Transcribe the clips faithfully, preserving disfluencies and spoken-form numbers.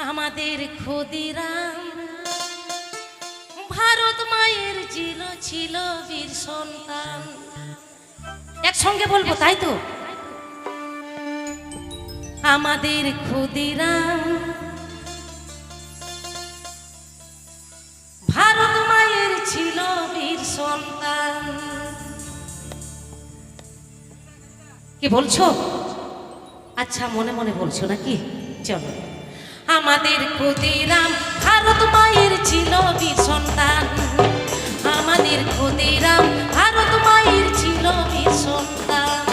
আমাদের ক্ষুদিরাম ভারত মায়ের ছিল ছিল বীর সন্তান। একসঙ্গে বলবো, তাই তো? আমাদের ক্ষুদিরাম ভারত মায়ের ছিল বীর সন্তান। কি বলছো? আচ্ছা, মনে মনে বলছো নাকি? চলো। আমাদের ক্ষুদিরাম ভারত মায়ের ছিল বীর সন্তান। আমাদের ক্ষুদিরাম ভারত মায়ের ছিল বীর সন্তান।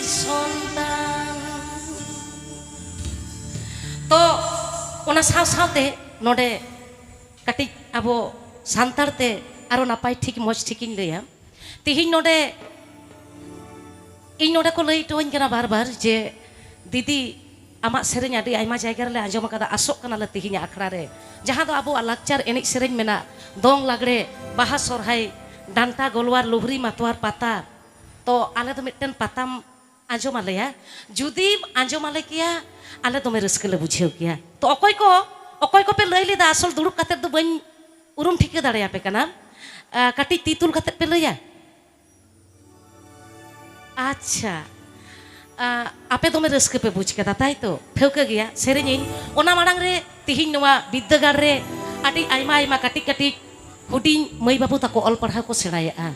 ᱥᱚᱱᱛᱟᱱ᱾ ᱛᱚ, ᱚᱱᱟ ᱥᱟᱶ ᱥᱟᱶᱛᱮ ᱱᱚᱰᱮ ᱠᱟᱹᱴᱤᱡ ᱟᱵᱚ ᱥᱟᱱᱛᱟᱲ ᱛᱮ ᱟᱨᱚ ᱱᱟᱯᱟᱭ ᱴᱷᱤᱠ ᱢᱚᱡᱽ ᱴᱷᱤᱠᱤᱧ ᱞᱟᱹᱭᱟ᱾ ᱛᱤᱦᱤᱧ ᱱᱚᱰᱮ, ᱤᱧ ᱱᱚᱰᱮ ᱠᱚ ᱞᱟᱹᱭ ᱦᱚᱴᱚᱣᱟᱹᱧ ᱠᱟᱱᱟ ᱵᱟᱨ ᱵᱟᱨ ᱡᱮ, "ᱫᱤᱫᱤ, ᱟᱢᱟᱜ ᱥᱮᱨᱮᱧ ᱟᱹᱰᱤ ᱟᱭᱢᱟ ᱡᱟᱭᱜᱟ ᱨᱮᱞᱮ ᱟᱸᱡᱚᱢ ᱟᱠᱟᱫᱟ, ᱟᱥᱚᱜ ᱠᱟᱱᱟᱞᱮ ᱛᱤᱦᱤᱧᱟᱜ ᱟᱠᱷᱲᱟ ᱨᱮ, ᱡᱟᱦᱟᱸ ᱫᱚ ᱟᱵᱚᱣᱟᱜ ᱞᱟᱠᱪᱟᱨ ᱮᱱᱮᱡ ᱥᱮᱨᱮᱧ ᱢᱮᱱᱟᱜ, ᱫᱚᱝ, ᱞᱟᱜᱽᱲᱮ, ᱵᱟᱦᱟ, ᱥᱚᱨᱦᱟᱭ, ᱰᱟᱱᱴᱟ, ᱜᱳᱞᱣᱟᱨ, ᱞᱩᱦᱨᱤ, ᱢᱟᱛᱣᱟᱨ, ᱯᱟᱛᱟ, ᱛᱚ ᱟᱞᱮ ᱫᱚ ᱢᱤᱫᱴᱮᱱ ᱯᱟᱛᱟᱢ ᱟᱸᱡᱚᱢ ᱟᱞᱮᱭᱟ, ᱡᱩᱫᱤᱢ ᱟᱸᱡᱚᱢ ᱟᱞᱮ ᱠᱮᱭᱟ, ᱟᱞᱮ ᱫᱚᱢᱮ ᱨᱟᱹᱥᱠᱟᱹ ᱞᱮ ᱵᱩᱡᱷᱟᱹᱣ ᱠᱮᱭᱟ᱾" ᱛᱚ ᱚᱠᱚᱭ ᱠᱚ, ᱚᱠᱚᱭ ᱠᱚᱯᱮ ᱞᱟᱹᱭ ᱞᱮᱫᱟ, ᱟᱥᱚᱞ ᱫᱩᱲᱩᱵ ᱠᱟᱛᱮᱫ ᱫᱚ ᱵᱟᱹᱧ ᱩᱨᱩᱢ ᱴᱷᱤᱠᱟᱹ ᱫᱟᱲᱮᱭᱟᱯᱮ ᱠᱟᱱᱟ, ᱟ, ᱠᱟᱹᱴᱤᱡ ᱛᱤ ᱛᱩᱞ ᱠᱟᱛᱮᱫ ᱯᱮ ᱞᱟᱹᱭᱟ᱾ ᱟᱪᱪᱷᱟ, ᱟ, ᱟᱯᱮ ᱫᱚᱢᱮ ᱨᱟᱹᱥᱠᱟᱹ ᱯᱮ ᱵᱩᱡᱽ ᱠᱮᱫᱟ, ᱛᱟᱭ ᱛᱚ? ᱴᱷᱟᱹᱣᱠᱟᱹ ᱜᱮᱭᱟ, ᱥᱮᱨᱮᱧᱟᱹᱧ᱾ ᱚᱱᱟ ᱢᱟᱲᱟᱝ ᱨᱮ ᱛᱤᱦᱤᱧ ᱱᱚᱣᱟ ᱵᱤᱫᱽᱫᱟᱹᱜᱟᱲ ᱨᱮ ᱟᱹᱰᱤ ᱟᱭᱢᱟ ᱟᱭᱢᱟ ᱠᱟᱹᱴᱤᱡ ᱠᱟᱹᱴᱤᱡ ᱦᱩᱰᱤᱧ ᱢᱟᱹᱭ ᱵᱟᱹᱵᱩ ᱛᱟᱠᱚ ᱚᱞ ᱯᱟᱲᱦᱟᱣ ᱠᱚ ᱥᱮᱬᱟᱭᱮᱫᱼᱟ᱾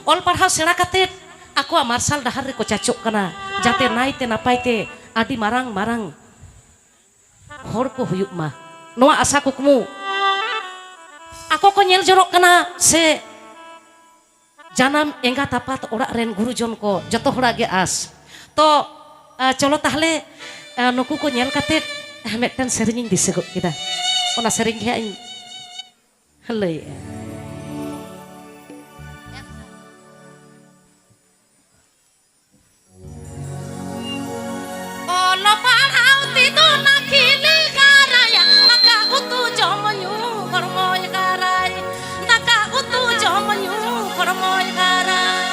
ᱚᱞ ᱯᱟᱲᱦᱟᱣ ᱥᱮᱬᱟ ᱠᱟᱛᱮᱫ ᱟᱠᱚᱣᱟᱜ ᱢᱟᱨᱥᱟᱞ ᱰᱟᱦᱟᱨ ᱨᱮᱠᱚ ᱪᱟᱪᱚᱜ ᱠᱟᱱᱟ, ᱡᱟᱛᱮ ᱱᱟᱭᱛᱮ ᱱᱟᱯᱟᱭ ᱛᱮ ᱟᱹᱰᱤ ᱢᱟᱨᱟᱝ ᱢᱟᱨᱟᱝ ᱦᱚᱲ ᱠᱚ ᱦᱩᱭᱩᱜ ᱢᱟ, ᱱᱚᱣᱟ ᱟᱥᱟ ᱠᱩᱠᱢᱩ ᱟᱠᱚ ᱠᱚ ᱧᱮᱞ ᱡᱚᱱᱚᱜ ᱠᱟᱱᱟ ᱥᱮ ᱡᱟᱱᱟᱢ ᱮᱸᱜᱟᱛ ᱟᱯᱟᱛ ᱚᱲᱟᱜ ᱨᱮᱱ ᱜᱩᱨᱩᱡᱚᱱ ᱠᱚ ᱡᱚᱛᱚ ᱦᱚᱲᱟᱜ ᱜᱮ ᱟᱥ᱾ ᱛᱚ, ᱟ, ᱪᱚᱞᱚ ᱛᱟᱦᱞᱮ, ᱟ, ᱱᱩᱠᱩ ᱠᱚ ᱧᱮᱞ ᱠᱟᱛᱮᱫ ᱢᱤᱫᱴᱮᱱ ᱥᱮᱨᱮᱧ ᱤᱧ ᱫᱤᱥᱟᱹ ᱜᱚᱫ ᱠᱮᱫᱟ, ᱚᱱᱟ ᱥᱮᱨᱮᱧ ᱜᱮ ᱦᱟᱸᱜ ᱤᱧ ᱞᱟᱹᱭᱮᱜᱼᱟ᱾ ᱚᱞ ᱯᱟᱲᱦᱟᱣ ᱛᱮᱫᱚ ᱱᱟᱹᱠᱤᱞ ᱜᱟᱨᱟᱭᱟ, ᱫᱟᱠᱟ ᱩᱛᱩ ᱡᱚᱢ ᱧᱩ ᱦᱚᱲᱢᱚᱭ ᱜᱟᱨᱟᱭ, ᱫᱟᱠᱟ ᱩᱛᱩ ᱡᱚᱢ ᱧᱩ ᱦᱚᱲᱢᱚᱭ ᱜᱟᱨᱟᱭ᱾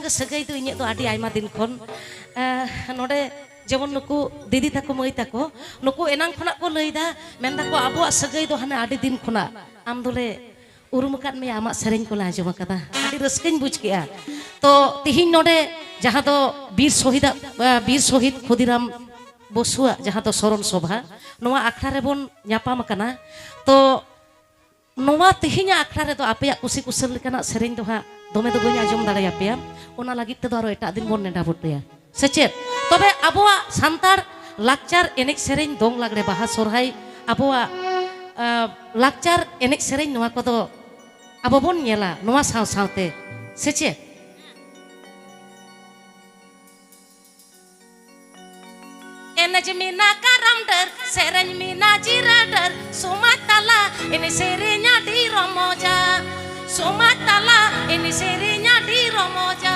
ᱥᱟᱹᱜᱟᱹᱭ ᱫᱚ ᱤᱧᱟᱹᱜ ᱫᱚ ᱟᱹᱰᱤ ᱟᱭᱢᱟ ᱫᱤᱱ ᱠᱷᱚᱱ᱾ ᱟᱸ, ᱱᱚᱰᱮ ᱡᱮᱢᱚᱱ ᱱᱩᱠᱩ ᱫᱤᱫᱤ ᱛᱟᱠᱚ, ᱢᱟᱹᱭ ᱛᱟᱠᱚ, ᱱᱩᱠᱩ ᱮᱱᱟᱝ ᱠᱷᱚᱱᱟᱜ ᱠᱚ ᱞᱟᱹᱭᱫᱟ, ᱢᱮᱱᱫᱟᱠᱚ, "ᱟᱵᱚᱣᱟᱜ ᱥᱟᱹᱜᱟᱹᱭ ᱫᱚ ᱦᱟᱱᱮ ᱟᱹᱰᱤ ᱫᱤᱱ ᱠᱷᱚᱱᱟᱜ ᱟᱢ ᱫᱚᱞᱮ ᱩᱨᱩᱢ ᱟᱠᱟᱫ ᱢᱮᱭᱟ, ᱟᱢᱟᱜ ᱥᱮᱨᱮᱧ ᱠᱚᱞᱮ ᱟᱸᱡᱚᱢ ᱟᱠᱟᱫᱟ, ᱟᱹᱰᱤ ᱨᱟᱹᱥᱠᱟᱹᱧ ᱵᱩᱡᱽ ᱠᱮᱜᱼᱟ᱾" ᱛᱚ, ᱛᱤᱦᱤᱧ ᱱᱚᱰᱮ ᱡᱟᱦᱟᱸ ᱫᱚ ᱵᱤᱨ ᱥᱚᱦᱤᱫᱟᱜ, ᱟᱸ, ᱵᱤᱨ ᱥᱚᱦᱤᱫ ᱠᱷᱩᱫᱤᱨᱟᱢ ᱵᱚᱥᱩᱣᱟᱜ ᱡᱟᱦᱟᱸ ᱫᱚ ᱥᱚᱨᱚᱱ ᱥᱚᱵᱷᱟ, ᱱᱚᱣᱟ ᱟᱠᱷᱲᱟ ᱨᱮᱵᱚᱱ ᱧᱟᱯᱟᱢ ᱟᱠᱟᱱᱟ᱾ ᱛᱚ, ᱱᱚᱣᱟ ᱛᱮᱦᱮᱧᱟᱜ ᱟᱠᱷᱲᱟ ᱨᱮᱫᱚ ᱟᱯᱮᱭᱟᱜ ᱠᱩᱥᱤ ᱠᱩᱥᱟᱹᱞ ᱞᱮᱠᱟᱱᱟᱜ ᱥᱮᱨᱮᱧ ᱫᱚ ᱦᱟᱸᱜ ᱫᱚᱢᱮ ᱫᱚ ᱵᱟᱹᱧ ᱟᱸᱡᱚᱢ ᱫᱟᱲᱮᱭᱟᱯᱮᱭᱟ, ᱚᱱᱟ ᱞᱟᱹᱜᱤᱫ ᱛᱮᱫᱚ ᱟᱨᱚ ᱮᱴᱟᱜ ᱫᱤᱱ ᱵᱚᱱ ᱱᱮᱰᱟ ᱵᱚᱴᱟᱭᱟ, ᱥᱮ ᱪᱮᱫ? ᱛᱚᱵᱮ ᱟᱵᱚᱣᱟᱜ ᱥᱟᱱᱛᱟᱲ ᱞᱟᱠᱪᱟᱨ ᱮᱱᱮᱡ ᱥᱮᱨᱮᱧ, ᱫᱚᱝ ᱞᱟᱜᱽᱲᱮ, ᱵᱟᱦᱟ ᱥᱚᱨᱦᱟᱭ, ᱟᱵᱚᱣᱟᱜ, ᱟᱸ, ᱞᱟᱠᱪᱟᱨ ᱮᱱᱮᱡ ᱥᱮᱨᱮᱧ, ᱱᱚᱣᱟ ᱠᱚᱫᱚ ᱟᱵᱚ ᱵᱚᱱ ᱧᱮᱞᱟ ᱱᱚᱣᱟ ᱥᱟᱶ ᱥᱟᱶᱛᱮ, ᱥᱮ ᱪᱮᱫ? ᱮᱱᱮᱡ ᱢᱮᱱᱟᱜ ᱠᱟᱨᱟᱢ ᱰᱟᱹᱨ, ᱥᱮᱨᱮᱧ ᱢᱮᱱᱟᱜ ᱡᱤᱨᱟᱹ ᱰᱟᱹᱨ, ᱥᱚᱢᱟᱡᱽ ᱛᱟᱞᱟ ᱮᱱᱮᱡ ᱥᱮᱨᱮᱧ ᱟᱹᱰᱤ ᱨᱚᱢᱚᱡᱟ, ᱥᱚᱢᱟᱡᱽ ᱛᱟᱞᱟ ᱮᱱᱮᱡ ᱥᱮᱨᱮᱧ ᱟᱹᱰᱤ ᱨᱚᱢᱚᱡᱟ᱾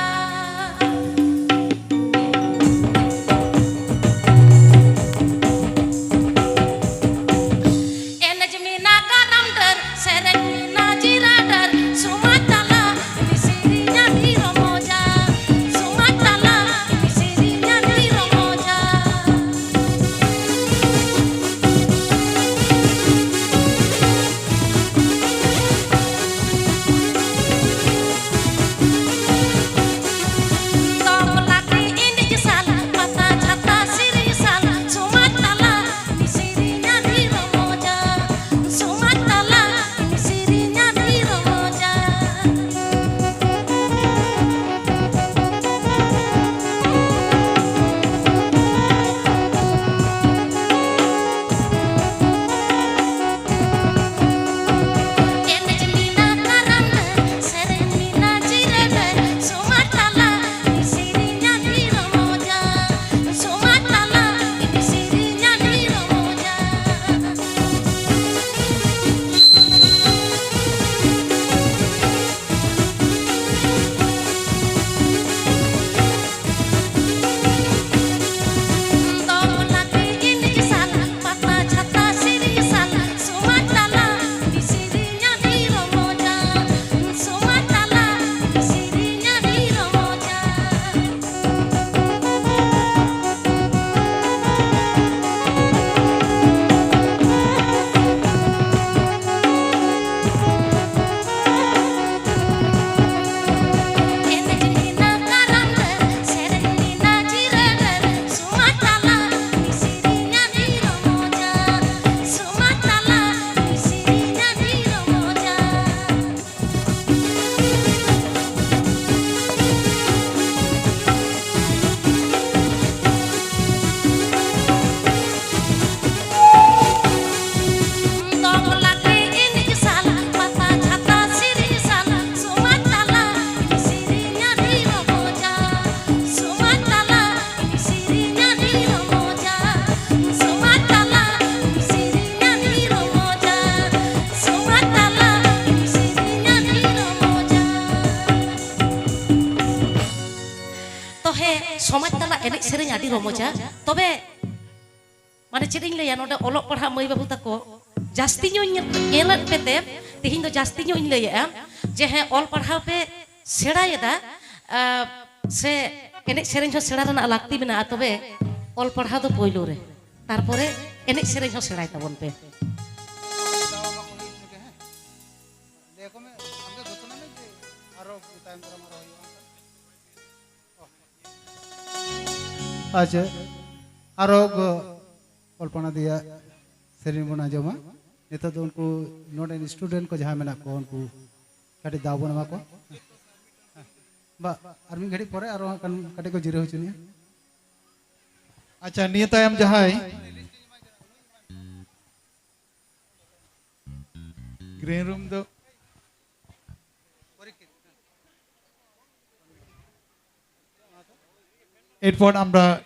ᱮᱱᱮᱡ ᱢᱮᱱᱟᱜ ᱠᱟᱨᱟᱢ ᱰᱟᱹᱨ, ᱥᱮᱨᱮᱧ ᱢᱮᱱᱟᱜ ᱡᱤᱨᱟᱹ ᱰᱟᱹᱨ, ᱥᱚᱢᱟᱡᱽ ᱛᱟᱞᱟ ᱮᱱᱮᱡ ᱥᱮᱨᱮᱧ ᱟᱹᱰᱤ ᱨᱚᱢᱚᱡᱟ, ᱥᱚᱢᱟᱡᱽ ᱛᱟᱞᱟ ᱮᱱᱮᱡ ᱥᱮᱨᱮᱧ ᱟᱹᱰᱤ ᱨᱚᱢᱚᱡᱟ᱾ ᱥᱮᱨᱮᱧ ᱟᱹᱰᱤ ᱨᱚᱢᱚᱡᱟ᱾ ᱛᱚᱵᱮ ᱢᱟᱱᱮ ᱪᱮᱫ ᱤᱧ ᱞᱟᱹᱭᱟ, ᱱᱚᱰᱮ ᱚᱞᱚᱜ ᱯᱟᱲᱦᱟᱜ ᱢᱟᱹᱭ ᱵᱟᱹᱵᱩ ᱛᱟᱠᱚ ᱡᱟᱹᱥᱛᱤ ᱧᱚᱜ ᱤᱧ ᱧᱮᱞ-, ᱧᱮᱞᱮᱫ ᱯᱮᱛᱮ ᱛᱮᱦᱮᱧ ᱫᱚ ᱡᱟᱹᱥᱛᱤ ᱧᱚᱜ ᱤᱧ ᱞᱟᱹᱭᱮᱜᱼᱟ ᱡᱮ ᱦᱮᱸ, ᱚᱞ ᱯᱟᱲᱦᱟᱣ ᱯᱮ ᱥᱮᱬᱟᱭᱮᱫᱟ, ᱟᱨ ᱥᱮ ᱮᱱᱮᱡ ᱥᱮᱨᱮᱧ ᱦᱚᱸ ᱥᱮᱬᱟ ᱨᱮᱱᱟᱜ ᱞᱟᱹᱠᱛᱤ ᱢᱮᱱᱟᱜᱼᱟ, ᱛᱚᱵᱮ ᱚᱞ ᱯᱟᱲᱦᱟᱣ ᱫᱚ ᱯᱳᱭᱞᱳ ᱨᱮ, ᱛᱟᱨᱯᱚᱨᱮ ᱮᱱᱮᱡ ᱥᱮᱨᱮᱧ ᱦᱚᱸ ᱥᱮᱬᱟᱭ ᱛᱟᱵᱚᱱ ᱯᱮ᱾ ᱞᱟᱹᱭ ᱟᱠᱚ ᱢᱮ, ᱟᱢ ᱫᱚ ᱜᱷᱳᱥᱚᱱᱟ ᱢᱮ ᱡᱮ ᱟᱨᱚ ᱛᱟᱭᱚᱢ ᱫᱟᱨᱟᱢ ᱟᱨᱚ ᱦᱩᱭᱩᱜᱼᱟ᱾ ᱟᱪᱪᱷᱟ, ᱟᱨᱚ ᱜᱚ-, ᱠᱚᱞᱯᱚᱱᱟ ᱫᱤᱭᱟ ᱥᱮᱨᱮᱧ ᱵᱚᱱ ᱟᱸᱡᱚᱢᱟ᱾ ᱱᱤᱛᱚᱜ ᱫᱚ ᱩᱱᱠᱩ ᱱᱚᱰᱮᱱ student ᱠᱚ ᱡᱟᱦᱟᱸ ᱢᱮᱱᱟᱜ ᱠᱚᱣᱟ, ᱩᱱᱠᱩ ᱠᱟᱹᱴᱤᱡ ᱫᱟᱣ ᱵᱚᱱ ᱮᱢᱟ ᱠᱚᱣᱟ᱾ ᱵᱟ, ᱟᱨ ᱢᱤᱫ ᱜᱷᱟᱹᱲᱤᱡ ᱯᱚᱨᱮ ᱟᱨᱚ ᱦᱟᱸᱜ ᱠᱷᱟᱱ ᱠᱟᱹᱴᱤᱡ ᱠᱚ ᱡᱤᱨᱟᱹᱣ ᱦᱚᱪᱚ ᱱᱤᱭᱟ᱾ ᱟᱪᱪᱷᱟ, ᱱᱤᱭᱟᱹ ᱛᱟᱭᱚᱢ ᱡᱟᱦᱟᱸᱭ green room ᱫᱚ এরপর আমরা